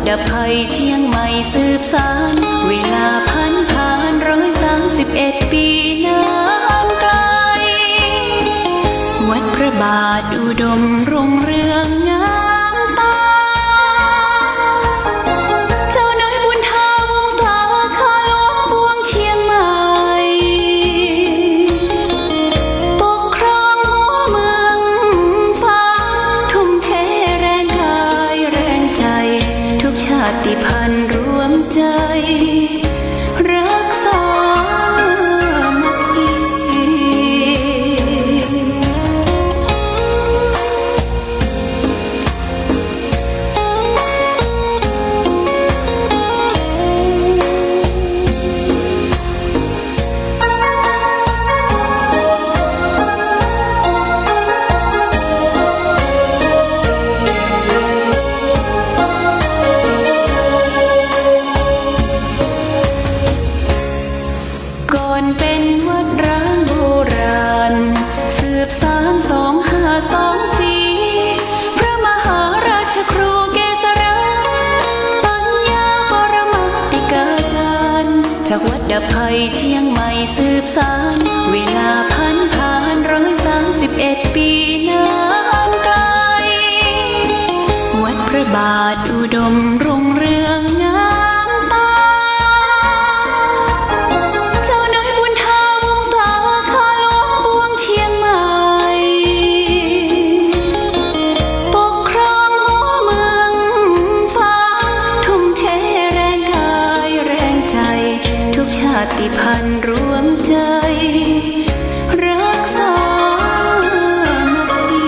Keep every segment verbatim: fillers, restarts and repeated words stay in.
ดับภัยเชียงใหม่สืบสาน เวลาผันผานร้อยสามสิบเอ็ดปี๋นานไกล วัดพระบาทอุดมรุ่งเรืองงามตา เจ้าน้อยบุญทาวงศา ข้าหลวงปวงเชียงใหม่ ปกครองหัวเมืองฟ้า ทุ่มเทแรงกายแรงใจ ทุกชาติพันธุ์รวมใจ รักสามัคคี ก่อนเป๋นวัดร้างโบราณ สืบสานสองห้าสองสี่ พระมหาราชครูเกษรา ปัญญาปรมาติกาจารย์ จากวัดดับภัยเชียงใหม่สืบสาน เวลาผันผานร้อยสามสิบเอ็ดปี๋นานไกล วัดพระบาทอุดมรุ่งเรืองงามตา เจ้าน้อยบุญทาวงศา ข้าหลวงปวงเชียงใหม่ ปกครองหัวเมืองฟ้า ทุ่มเทแรงกายแรงใจ ทุกชาติพันธุ์รวมใจ รักสามัคคี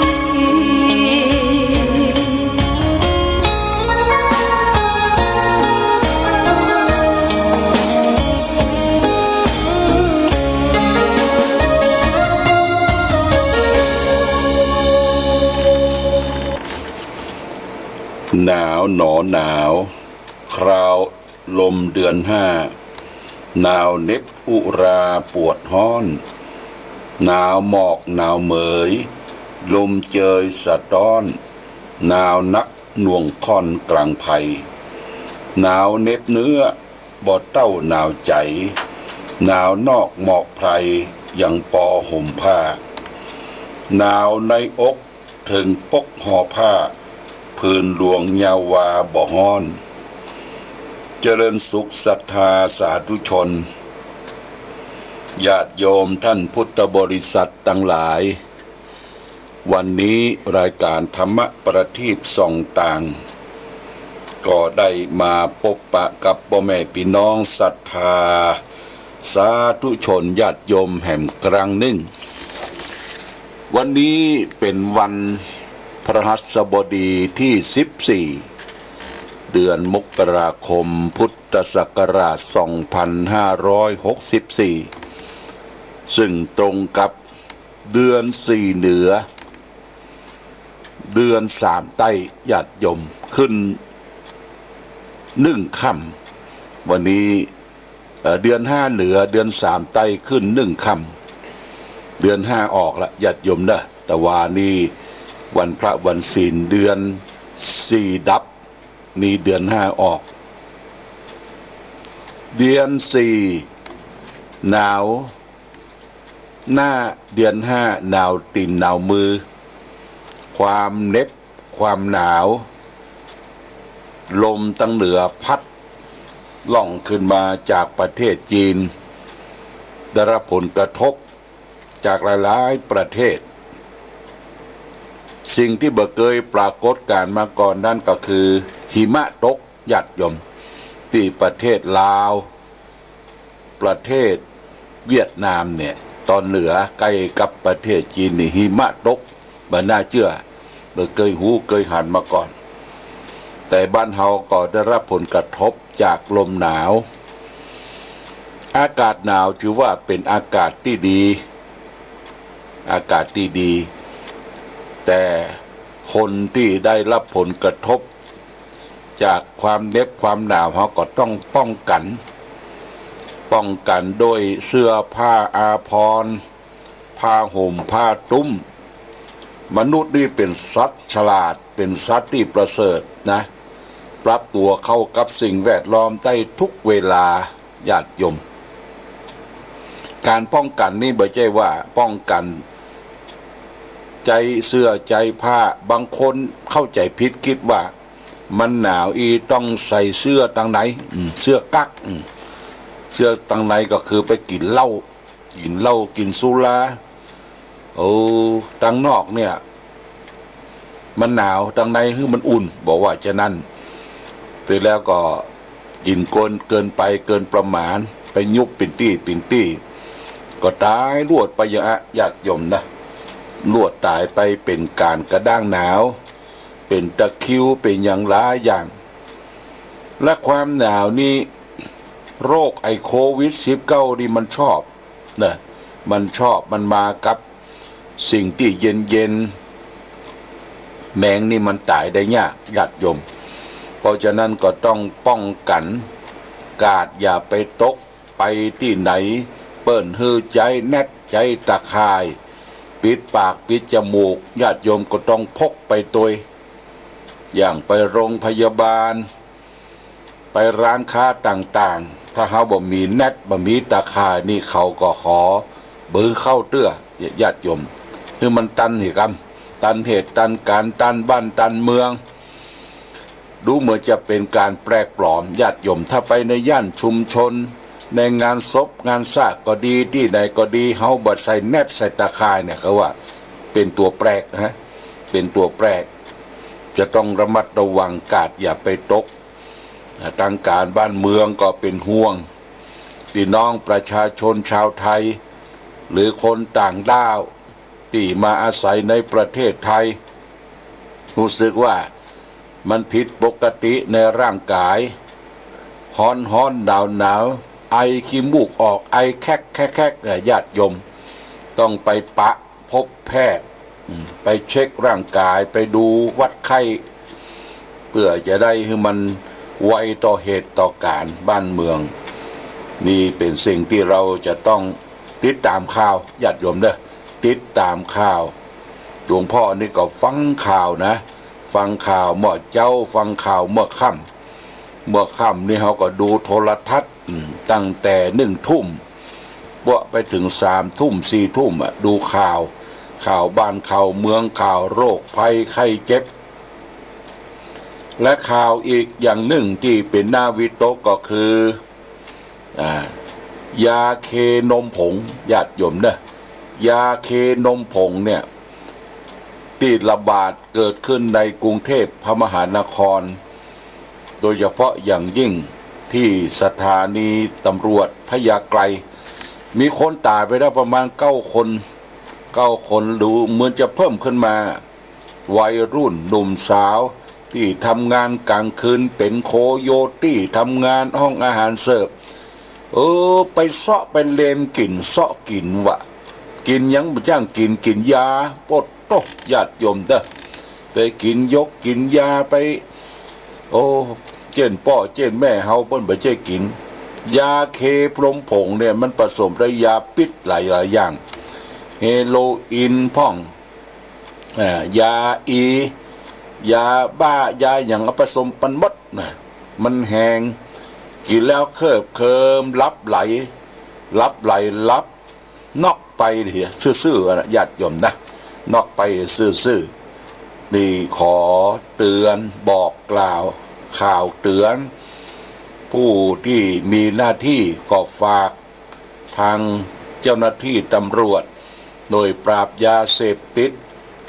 หนาวหนอหนาว คราวลมเดือนห้า หนาวเหน็บอุราปวดฮ้อน หนาวหมอกหนาวเหมย ลมเจยสะต๊อน หนาวนักหน่วงค่อนกลางไพร หนาวเหน็บเนื้อ บ่เต้าหนาวใจ๋ หนาวนอกหมอกไพร ยังปอห่มผ้า หนาวในอกเถิงปกห่อผ้า ผืนหลวงยาววาบ่ฮ้อน เจริญสุขศรัทธาสาธุชน ญาติโยมท่านพุทธบริษัทตังหลาย วันนี้รายก๋านธรรมะประทีปส่องต่าง ก็ได้มาปบปะกับป้อแม่ปี้น้องศรัทธาสาธุชนญาติโยมแหมครั้งนึ่ง วันนี้เป๋นวันพฤหัสบดีตี้สิบสี่ เดือนมกราคม พุทธศักราชสองพันห้าร้อยหกสิบสี่ ซึ่งตรงกับ เดือนสี่เหนือ เดือนสามใต้ ญาติโยม ขึ้นนึ่งค่ำ วันนี้ เอ่อ เดือนห้าเหนือ เดือนสามใต้ ขึ้นนึ่งค่ำ เดือนห้าออกละ ญาติโยมเน่อ แต่วานี้วันพระวันศีล เดือนสี่ดับ นี่เดือนห้าออก เดือนสี่หนาว หน้าเดือนห้าหนาวตี๋นหนาวมือ ความเหน็บความหนาว ลมตังเหนือพัดล่องขึ้นมาจากประเทศจีน ได้รับผลกระทบจากหลายๆ ประเทศ สิ่งตี้บ่เกยปรากฏก๋ารณ์มาก่อนนั้นก็คือหิมะตก ญาติโยม ตี้ประเทศลาว ประเทศเวียดนามเนี่ย ต๋อนเหนือใก้กับประเทศจีนนี่ หิมะตก บ่น่าเจื้อ บ่เกยฮู้เกยหันมาก่อน แต่บ้านเฮาก็ได้รับผลกระทบจากลมหนาว อากาศหนาวถือว่าเป๋นอากาศตี้ดี อากาศตี้ดี แต่คนตี้ได้รับผลกระทบจากความเหน็บความหนาว เฮาก็ต้องป้องกั๋น ป้องกั๋นโดยเสื้อผ้าอาภรณ์ ผ้าห่มผ้าตุ้ม มนุษย์นี่เป๋นสัตว์ฉลาด เป๋นสัตว์ตี้ประเสริฐนะ ปรับตั๋วเข้ากับสิ่งแวดล้อมได้ทุกเวลา ญาติโยม ก๋านป้องกั๋นนี่บ่ใจ้ว่าป้องกั๋นใจ๊เสื้อใจ๊ผ้า บางคนเข้าใจ๋ผิด กึ๊ดว่ามันหนาวอี้ต้องใส่เสื้อตังใน อืม เสื้อกั๊ก อืม เสื้อตังในก็คือไปกิ๋นเหล้า กิ๋นเหล้ากิ๋นสุรา โอ้ ตังนอกเนี่ยมันหนาว ตังในหื้อมันอุ่น บ่ว่าจะนั้น เสร็จแล้วก็กิ๋นเกิน เกินไป เกินประมาณ ไปยุบเป๋นตี้เป๋นตี้ ก็ต๋ายลวดไปอย่างอะ ญาติโยมนะ ลวดต๋ายไปเป๋นก๋านกระด้างหนาว เป๋นตะคริว เป๋นอย่างหลายอย่าง และความหนาวนี่ โรคไอ้โควิดสิบเก้านี่มันชอบนะ มันชอบ มันมากับสิ่งตี้เย็นๆ แมงนี่มันต๋ายได้ยาก ญาติโยม เพราะฉะนั้นก็ต้องป้องกั๋น กาดอย่าไปตก ไปตี้ไหน เปิ้นหื้อใจ๊แน็ต ใจ๊ตะข่าย ปิดปากปิดจมูก ญาติโยมก็ต้องพกไปตวย อย่างไปโรงพยาบาล ไปร้านค้าต่างๆ ถ้าเฮาบ่มีแน็ต บ่มีตะข่ายนี่ เขาก็ขอบ่หื้อเข้าเตื้อ ญาติโยม หื้อมันตันเหตุกรรม ตันเหตุตันก๋าน ตันบ้านตันเมือง ดูเหมือนจะเป๋นก๋านแปลกปลอม ญาติโยม ถ้าไปในย่านชุมชน ในงานศพงานซากก็ดี ตี้ไหนก็ดี เฮาบ่ใส่แน็ตใส่ตะข่ายเนี่ย เขาว่าเป๋นตั๋วแปลกนะ เป๋นตั๋วแปลก จะต้องระมัดระวัง กาดอย่าไปตก อ่า ตางก๋านบ้านเมืองก็เป๋นห่วง ปี้น้องประชาชนชาวไทย หรือคนต่างด้าวตี้มาอาศัยในประเทศไทย ฮู้สึกว่ามันผิดปกติในร่างกาย ฮ้อนๆ หนาวๆ ไอขี้มูกออก ไอแคกๆ เอ่อ ญาติโยม ต้องไปปะ พบแพทย์ อืม ไปเช็คร่างกาย ไปดูวัดไข้ เปื้อจะได้หื้อมันไวต่อเหตุต่อก๋ารณ์บ้านเมือง นี่เป๋นสิ่งตี้เราจะต้องติดต๋ามข่าว ญาติโยมเด้อ ติดต๋ามข่าว หลวงพ่อนี่ก็ฟังข่าวนะ ฟังข่าวเมื่อเจ๊า ฟังข่าวเมื่อค่ำ เมื่อค่ำนี่เฮาก็ดูโทรทัศน์ อืม ตั้งแต่นึ่งทุ่ม ปะไปเถิงสามทุ่ม สี่ทุ่มอะ ดูข่าว ข่าวบ้านข่าวเมือง ข่าวโรคภัยไข้เจ็บ และข่าวอีกอย่างนึ่งตี้เป๋นน่าวิตกก็คือ อ่า ยาเคนมผง ญาติโยมเนอะ ยาเคนมผงเนี่ย ตี้ระบาดเกิดขึ้นในกรุงเทพมหานคร โดยเฉพาะอย่างยิ่งตี้สถานีตำรวจพญาไกร มีคนต๋ายไปแล้วประมาณเก้าคน เก้าคน ดูเหมือนจะเพิ่มขึ้นมา วัยรุ่นหนุ่มสาวตี้ทำงานก๋างคืน เป๋นโคโยตี้ ทำงานห้องอาหารเสิร์ฟ เออ ไปเซาะไปเลมกิ๋น เซาะกิ๋นวะ กิ๋นหยังบ่จ้างกิ๋น กิ๋นยา โป๊ดโต๊ะ ญาติโยมเด้อ ไปกิ๋นยกกิ๋นยาไป โอ้ เจ้นป้อเจ้นแม่เฮาเปิ้นบ่ใจ้กิ๋น ยาเคนมผงเนี่ยมันผสมได้ยาปิ๊ษหลายๆ อย่าง เฮโรอีนพ่อง อ่า ยาอี ยาบ้า ยาหยังเอาผสมปันหมดนะ มันแฮง กิ๋นแล้วเคิบเคิม หลับไหล หลับไหล หลับ น็อกไปเหียซื่อๆ อะนะ ญาติโยมนะ น็อกไปซื่อๆ นี่ขอเตือนบอกกล่าว ข่าวเตือน ผู้ตี้มีหน้าตี้ก็ฝากทางเจ้าหน้าตี้ตำรวจ หน่วยปราบยาเสพติด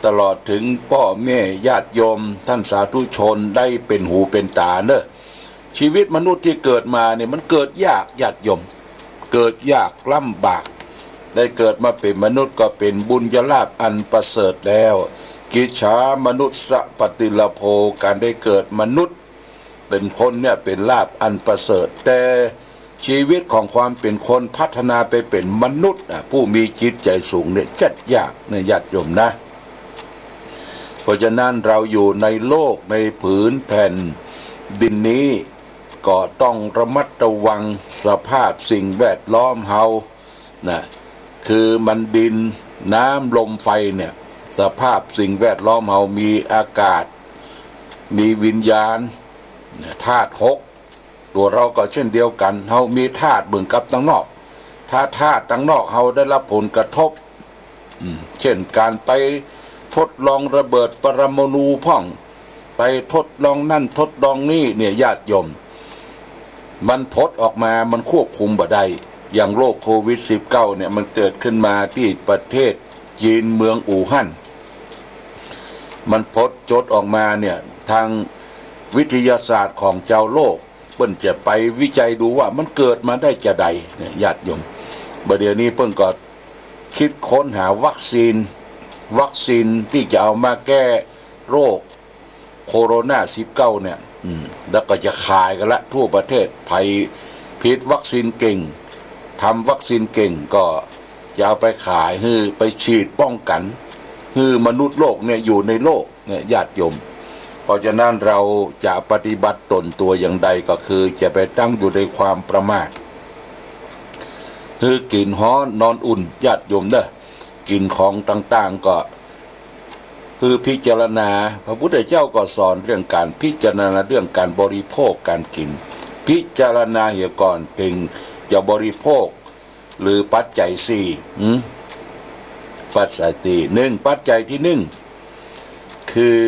ตลอดเถิงป้อแม่ญาติโยม ต้านสาธุชนได้เป๋นหูเป๋นต๋าเนอะ ชีวิตมนุษย์ตี้เกิดมาเนี่ยมันเกิดยาก ญาติโยม เกิดยากลำบาก ได้เกิดมาเป๋นมนุษย์ก็เป๋นบุญญาลาภอันประเสริฐแล้ว กิจฉามนุสสะปฏิลาโภ ก๋านได้เกิดมนุษย์ เป๋นคนเนี่ยเป๋นลาภอันประเสริฐ แต่ชีวิตของความเป๋นคนพัฒนาไปเป๋นมนุษย์อะ ผู้มีจิตใจ๋สูงเนี่ยจัดยากนะญาติโยมนะ เพราะฉะนั้นเราอยู่ในโลกในผืนแผ่นดินนี้ ก็ต้องระมัดระวังสภาพสิ่งแวดล้อมเฮานะ คือมันดิน น้ำ ลม ไฟเนี่ย สภาพสิ่งแวดล้อมเฮามีอากาศ มีวิญญาณ ธาตุหก ตั๋วเฮาก็เช่นเดียวกั๋น เฮามีธาตุเหมือนกับตังนอก ถ้าธาตุตังนอกเฮาได้ฮับผลกระทบ อืม เช่นก๋านไปทดลองระเบิดปรมาณูพ่อง ไปทดลองนั่นทดลองนี่เนี่ยญาติโยม มันผดออกมา มันควบคุมบ่ได้ อย่างโรคโควิดสิบเก้าเนี่ย มันเกิดขึ้นมาตี้ประเทศจีน เมืองอู่ฮั่น มันผดจดออกมาเนี่ย ตางวิทยาศาสตร์ของจาวโลก เปิ้นจะไปวิจัยดูว่ามันเกิดมาได้จาใดเนี่ยญาติโยม บ่าเดี่ยวนี้เปิ้นก็คิดค้นหาวัคซีน วัคซีนตี้จะเอามาแก้โรคโคโรนาสิบเก้าเนี่ย อืม แล้วก็จะขายกั๋นละทั่วประเทศ ใผผิดวัคซีนเก่ง ทำวัคซีนเก่งก็จะเอาไปขาย หื้อไปฉีดป้องกั๋น หื้อมนุษย์โลกเนี่ยอยู่ในโลก เนี่ยญาติโยม เพราะฉะนั้นเราจะปฏิบัติตนตัวอย่างใดก็คือจะไปตั้งอยู่ในความประมาท หื้อกิ๋นฮ้อนนอนอุ่นญาติโยมเน่อ กิ๋นของต่างๆ ก็หื้อพิจารณา พระพุทธเจ้าก็สอนเรื่องก๋านพิจารณาเรื่องก๋านบริโภคก๋านกิ๋น พิจารณาเหียก่อนเถิงจะบริโภค หรือปัจจัยสี่ หืม ปัจจัยสี่ นึ่ง ปัจจัยตี้นึ่ง คือ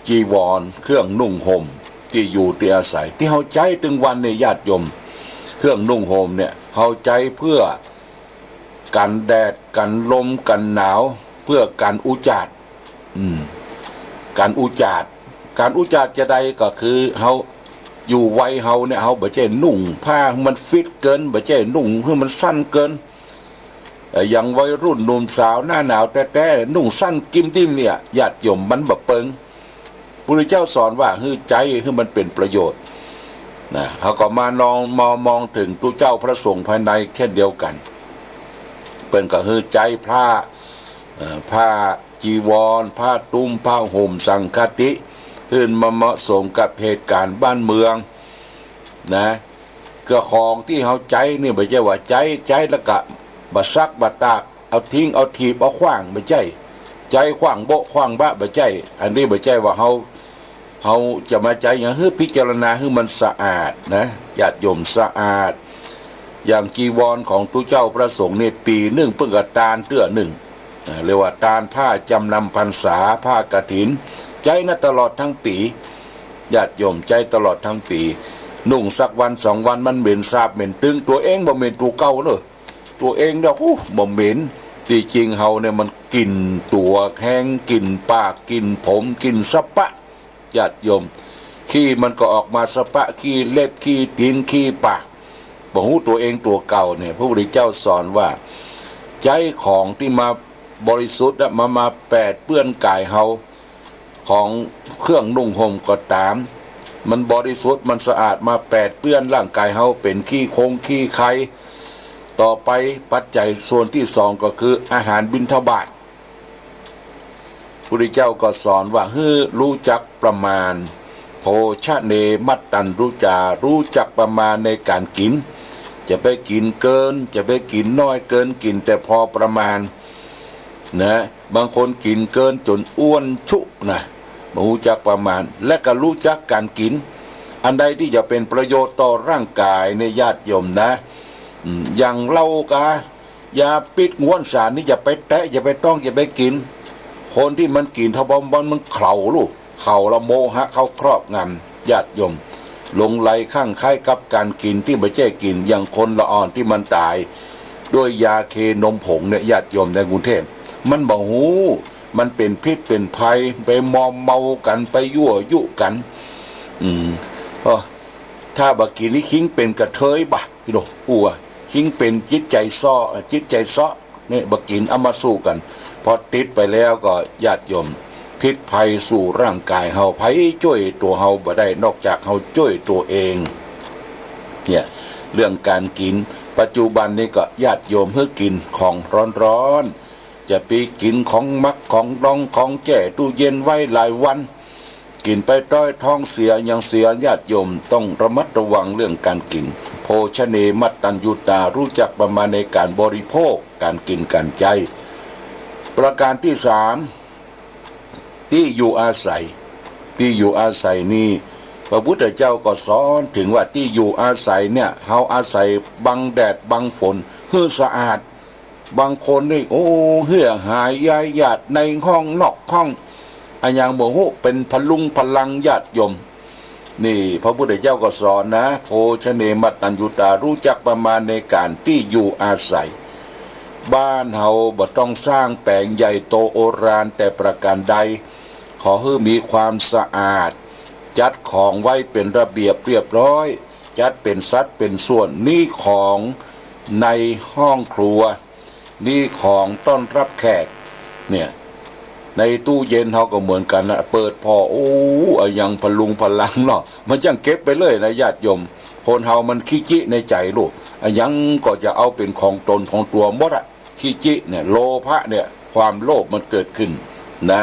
จีวร เครื่องนุ่งห่ม ตี้อยู่ตี้อาศัย ตี้เฮาใจ๊ตึงวันเนี่ยญาติโยม เครื่องนุ่งห่มเนี่ย เฮาใจ๊เพื่อกั๋นแดด กั๋นลม กั๋นหนาว เพื่อกั๋นอุจจาระ อืม กั๋นอุจจาระ กั๋นอุจจาระจาใดก็คือเฮาอยู่วัยเฮาเนี่ย เฮาบ่ใจ้นุ่งผ้าหื้อมันฟิตเกิน บ่ใจ้นุ่งหื้อมันสั้นเกิน เอ่อ อย่างวัยรุ่นหนุ่มสาวหน้าหนาวแต๊ๆ นุ่งสั้นกิ่มดิ่มเนี่ย ญาติโยม มันบ่เปิง พุทธเจ้าสอนว่าหื้อใจ๊หื้อมันเป๋นประโยชน์ นะ เฮาก็มานอง มอง มองเถิงตุ๊เจ้าพระสงฆ์ภายในเช่นเดียวกั๋น เปิ้นก็หื้อใจ๊ผ้า เอ่อ ผ้าจีวร ผ้าตุ้ม ผ้าห่ม สังฆาทิ หื้อมันเหมาะสมกับเหตุก๋ารณ์บ้านเมือง นะ ก็ของตี้เฮาใจ๊เนี่ย บ่ใจ้ว่าใจ๊ ใจ๊แล้วก็บ่ซัก บ่ตาก เอาทิ้ง เอาถีบ เอาขว้าง บ่ใจ้ ใจ๊ขว้างโบ๊ะ ขว้างบะ บ่ใจ้ อันนี้บ่ใจ้ว่าเฮา เฮาจะมาใจ๊หยัง หื้อพิจารณาหื้อมันสะอาดนะ ญาติโยม สะอาด อย่างจีวรของตุ๊เจ้าพระสงฆ์เนี่ย ปี๋นึ่งเปิ้นก็ตานเตื้อนึ่ง อ่า เรียกว่าตานผ้าจำนำพรรษา ผ้ากฐิน ใจ๊นะตลอดตึงปี๋ ญาติโยม ใจ๊ตลอดตึงปี๋ นุ่งสักวันสองวันมันเหม็นสาบเหม็นตึง ตั๋วเองบ่เหม็นตั๋วเก่าเน่อ ตั๋วเองเนี่ย ฮู้ บ่เหม็น ตี้จริงเฮาเนี่ยมันกลิ่นตั๋วแฮง กลิ่นปาก กลิ่นผม กลิ่นสะปะ ญาติโยม ขี้มันก็ออกมาสะปะ ขี้เล็บ ขี้ตี๋น ขี้ปาก บ่ฮู้ตั๋วเองตั๋วเก่าเนี่ย พระพุทธเจ้าสอนว่า ใจ๊ของตี้มาบริสุทธิ์อะ มา มาแปดเปื้อนก๋ายเฮา ของเครื่องนุ่งห่มก็ต๋าม มันบริสุทธิ์ มันสะอาด มาแปดเปื้อนร่างก๋ายเฮา เป๋นขี้คงขี้ใค ต่อไปปัจจัยส่วนตี้สองก็คืออาหารบิณฑบาต พุทธเจ้าก็สอนว่าหื้อฮู้จักประมาณ โภชเน มัตตัญญูจา ฮู้จักประมาณในก๋านกิ๋น จะไปกิ๋นเกิน จะไปกิ๋นน้อยเกิน กิ๋นแต่พอประมาณ นะ บางคนกิ๋นเกินจ๋นอ้วนชุนะ บ่ฮู้จักประมาณ และก็ฮู้จักก๋านกิ๋น อันใดตี้จะเป๋นประโยชน์ต่อร่างก๋ายเนี่ยญาติโยมนะ อืม อย่างเหล้ากา ยาปิษ งวนสารนี่อย่าไปแตะ อย่าไปต้อง อย่าไปกิ๋น คนตี้มันกิ๋นเต้าบอมบอนมันเขลาลูก เขลาแล้วโมหะเข้าครอบงำ ญาติโยม หลงใหลคลั่งไคล้กับก๋านกิ๋นตี้บ่ใจ้กิ๋น อย่างคนละอ่อนตี้มันต๋ายด้วยยาเคนมผงเนี่ย ญาติโยมในกรุงเทพฯ มันบ่ฮู้ มันเป๋นพิษเป๋นภัย ไปมอมเมากั๋น ไปยั่วยุกั๋น อืม เออ ถ้าบ่กิ๋นนี่คิงเป๋นกระเทยบ่ะ พี่น้อง อัว คิงเป๋นจิตใจ๋ซ้อ จิตใจ๋ซ้อ เนี่ย บ่กิ๋นเอามาสู้กั๋น พอติดไปแล้วก็ญาติโยม พิษภัยสู่ร่างก๋ายเฮา ใผจ้วยตั๋วเฮาบ่ได้ นอกจากเฮาจ้วยตั๋วเอง เนี่ย เรื่องก๋านกิ๋น ปัจจุบันนี้ก็ญาติโยมหื้อกิ๋นของฮ้อนๆ จะไปกิ๋นของหมักของดองของแจ้ตู้เย็นไว้หลายวัน กิ๋นไปต้อยท้องเสียหยังเสีย ญาติโยมต้องระมัดระวังเรื่องก๋านกิ๋น โภชเน มัตตัญญูตา ฮู้จักประมาณในก๋านบริโภค ก๋านกิ๋นก๋านใจ๊ ประก๋านตี้สาม ตี้อยู่อาศัย ตี้อยู่อาศัยนี่ พระพุทธเจ้าก็สอนเถิงว่าตี้อยู่อาศัยเนี่ย เฮาอาศัยบังแดดบังฝนหื้อสะอาด บางคนนี่ โอ้ เหื่อหายยาหยาดในห้องนอกห้อง อะหยังบ่ฮู้ เป๋นพะลุงพะลังญาติโยม นี่พระพุทธเจ้าก็สอนนะ โภชเน มัตตัญญูตา ฮู้จักประมาณในก๋านตี้อยู่อาศัย บ้านเฮาบ่ต้องสร้างแป๋งใหญ่โตโอฬารแต่ประการใด ขอหื้อมีความสะอาด จัดของไว้เป๋นระเบียบเรียบร้อย จัดเป๋นสัดเป๋นส่วน นี่ของในห้องครัว นี่ของต้อนฮับแขก เนี่ย ในตู้เย็นเฮาก็เหมือนกั๋นนะ เปิดผ่อ โอ้ อะหยังพะลุงพะลังเนาะ มันจั้งเก็บไปเลยนะญาติโยม คนเฮามันขี้จิในใจ๋ลูก อะหยังก็จะเอาเป๋นของต๋นของตั๋วหมดอะ ขี้จิเนี่ย โลภะเนี่ย ความโลภมันเกิดขึ้นนะ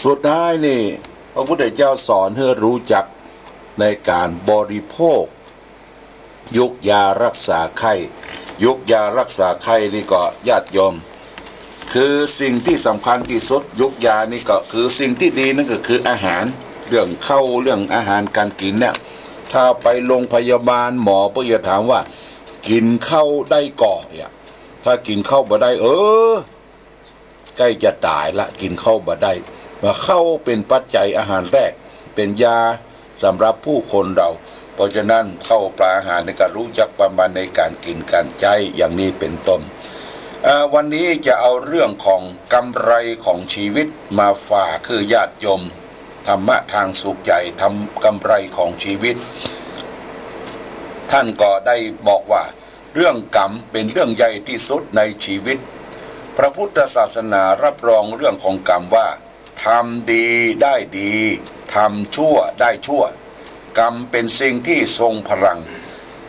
สุดท้ายนี่ พระพุทธเจ้าสอนหื้อฮู้จักในก๋านบริโภค ยุกยาฮักษาไข้ ยุกยาฮักษาไข้นี่ก็ญาติโยม คือสิ่งตี้สำคัญตี้สุด ยุกยานี่ก็คือสิ่งตี้ดี นั่นก็คืออาหาร เรื่องข้าว เรื่องอาหารก๋านกิ๋นเนี่ย ถ้าไปโรงพยาบาลหมอเปิ้นจะถามว่า กิ๋นข้าวได้ก่อ เนี่ย ถ้ากิ๋นข้าวบ่ได้ เออ ใก้จะต๋ายละ กิ๋นข้าวบ่ได้ ว่าข้าวเป๋นปัจจัยอาหารแรก เป๋นยาสำหรับผู้คนเฮา เพราะฉะนั้นข้าวปลาอาหารนี่ก็ฮู้จักประมาณในก๋านกิ๋นก๋านใจ๊ อย่างนี้เป๋นต้น อ่า วันนี้จะเอาเรื่องของกำไรของชีวิตมาฝากคือญาติโยม ธรรมะทางสุขใจ๋ ทำกำไรของชีวิต ท่านก็ได้บอกว่า เรื่องกรรมเป๋นเรื่องใหญ่ตี้สุดในชีวิต พระพุทธศาสนาฮับรองเรื่องของกรรมว่า ทำดีได้ดี ทำชั่วได้ชั่ว กรรมเป๋นสิ่งตี้ทรงพลัง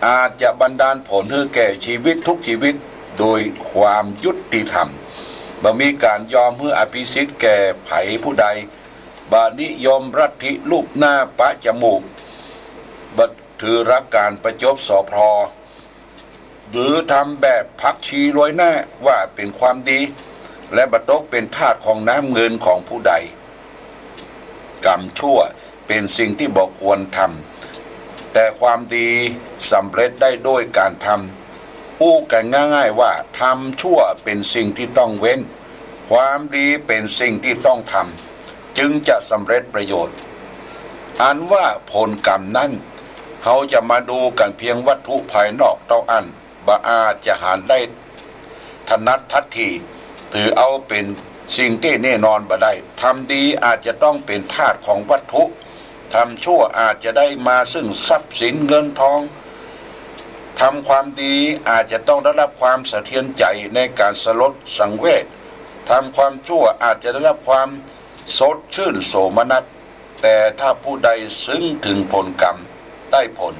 อาจจะบันดาลผลหื้อแก่ชีวิตทุกชีวิตโดยความยุติธรรม บ่มีก๋านยอมหื้ออภิสิทธิ์แก่ใผผู้ใด บ่นิยมลัทธิลูบหน้าปะจมูก บ่ถือหลักก๋านประจบสอพลอ หรือทำแบบผักชีโรยหน้าว่าเป๋นความดี และบ่ตกเป๋นทาสของน้ำเงินของผู้ใด กรรมชั่วเป๋นสิ่งตี้บ่ควรทำ แต่ความดีสำเร็จได้โดยก๋านทำ อู้กั๋นง่ายๆ ว่าทำชั่วเป๋นสิ่งตี้ต้องเว้น ความดีเป๋นสิ่งตี้ต้องทำ จึงจะสำเร็จประโยชน์ อันว่าผลกรรมนั้น เฮาจะมาดูกั๋นเพียงวัตถุภายนอกเต้าอั้น บ่อาจจะหันได้ถนัดทันที ถือเอาเป๋นสิ่งตี้แน่นอนบ่ได้ ทำดีอาจจะต้องเป๋นทาสของวัตถุ ทำชั่วอาจจะได้มาซึ่งทรัพย์สินเงินทอง ทำความดีอาจจะต้องได้ฮับความสะเทือนใจ๋ในก๋านสลดสังเวช ทำความชั่วอาจจะได้ฮับความสดชื่นโสมนัส แต่ถ้าผู้ใดซึ่งถึงผลกรรม ได้ผล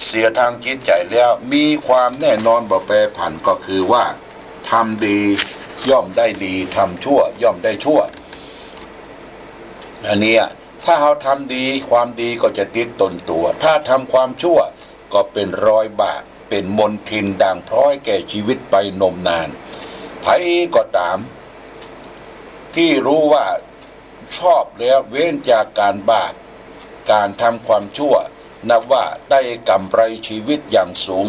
เสียทางจิตใจ๋แล้ว มีความแน่นอนบ่แปรผัน ก็คือว่า ทำดีย่อมได้ดี ทำชั่วย่อมได้ชั่ว อันเนี้ย ถ้าเฮาทำดี ความดีก็จะติดตนตั๋ว ถ้าทำความชั่วก็เป๋นรอยบาป เป๋นมลทินด่างพร้อยแก่ชีวิตไปนมนาน ใผก็ต๋าม ตี้ฮู้ว่าชอบแล้วเว้นจากก๋านบาป ก๋านทำความชั่ว นับว่าได้กำไรชีวิตอย่างสูง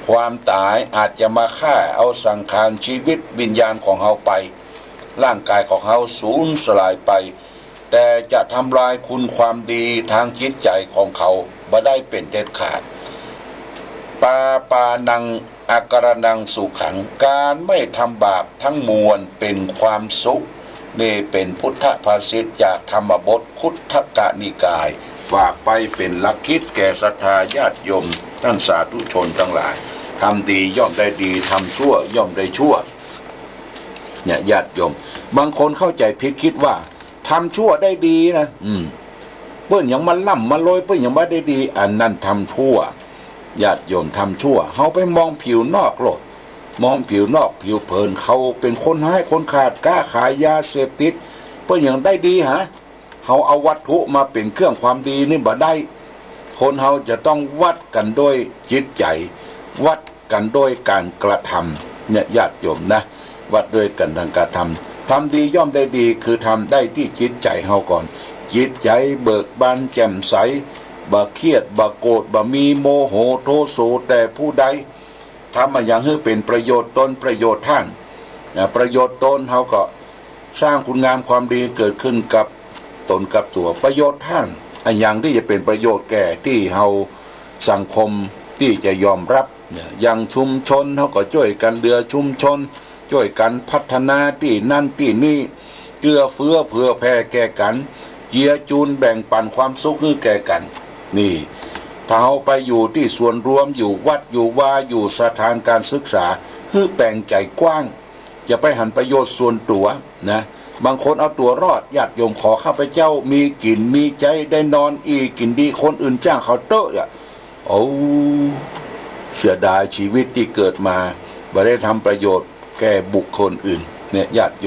ความต๋ายอาจจะมาฆ่าเอาสังขารชีวิตวิญญาณของเฮาไป ร่างก๋ายของเฮาสูญสลายไป แต่จะทำลายคุณความดีทางจิตใจ๋ของเขาบ่ได้เป๋นเด็ดขาด ปาปานัง อการณังสุขัง ก๋านไม่ทำบาปทั้งมวลเป๋นความสุข นี่เป๋นพุทธภาษิตจากธรรมบทคุตถกนิกาย ฝากไปเป๋นหลักคิดแก่ศรัทธาญาติโยมต้านสาธุชนตังหลาย ทำดีย่อมได้ดี ทำชั่วย่อมได้ชั่ว เนี่ยญาติโยม บางคนเข้าใจ๋ผิดคิดว่า ทำชั่วได้ดีนะ อืม เปิ้นหยังมาร่ำมารวย เปิ้นหยังมาได้ดี อันนั้นทำชั่ว ญาติโยม ทำชั่ว เฮาไปมองผิวนอกโลด มองผิวนอกผิวเผิน เขาเป๋นคนฮ้ายคนขาด ก๊าขายยาเสพติด เปิ้นหยังได้ดีหา เฮาเอาวัตถุมาเป๋นเครื่องความดีนี่บ่ได้ คนเฮาจะต้องวัดกั๋นด้วยจิตใจ๋ วัด กั๋นด้วยก๋านกระทำ เนี่ยญาติโยมนะ วัดด้วยก๋านทางกระทำ ทำดีย่อมได้ดี คือทำได้ตี้จิตใจ๋เฮาก่อน จิตใจ๋เบิกบานแจ่มใส บ่เคียด บ่โกรธ บ่มีโมโหโทโสแต่ผู้ใด ทำอะหยังหื้อเป๋นประโยชน์ตนประโยชน์ต้าน อ่า ประโยชน์ตนเฮาก็สร้างคุณงามความดีเกิดขึ้นกับตนกับตั๋ว ประโยชน์ต้าน อะหยังตี้จะเป๋นประโยชน์แก่ตี้เฮาสังคมตี้จะยอมฮับ เนี่ย อย่างชุมชนเฮาก็จ้วยกั๋นเหลือชุมชน จ้วยกั๋นพัฒนาตี้นั่นตี้นี่ เอื้อเฟื้อเผื่อแผ่แก่กั๋น เจือจูนแบ่งปั๋นความสุขหื้อแก่กั๋น นี่ ถ้าเฮาไปอยู่ตี้ส่วนรวม อยู่วัดอยู่วา อยู่สถานการศึกษา หื้อแป๋งใจ๋กว้าง อย่าไปหันประโยชน์ส่วนตั๋วนะ บางคนเอาตั๋วรอด ญาติโยม ขอข้าพเจ้ามีกิ๋นมีใจ๊ ได้นอนอี่กิ๋นดี คนอื่นจ้างเขาเต๊อะอะ โอ้ เสียดายชีวิตตี้เกิดมา บ่ได้ทำประโยชน์แก่บุคคลอื่น เนี่ย ญาติโยม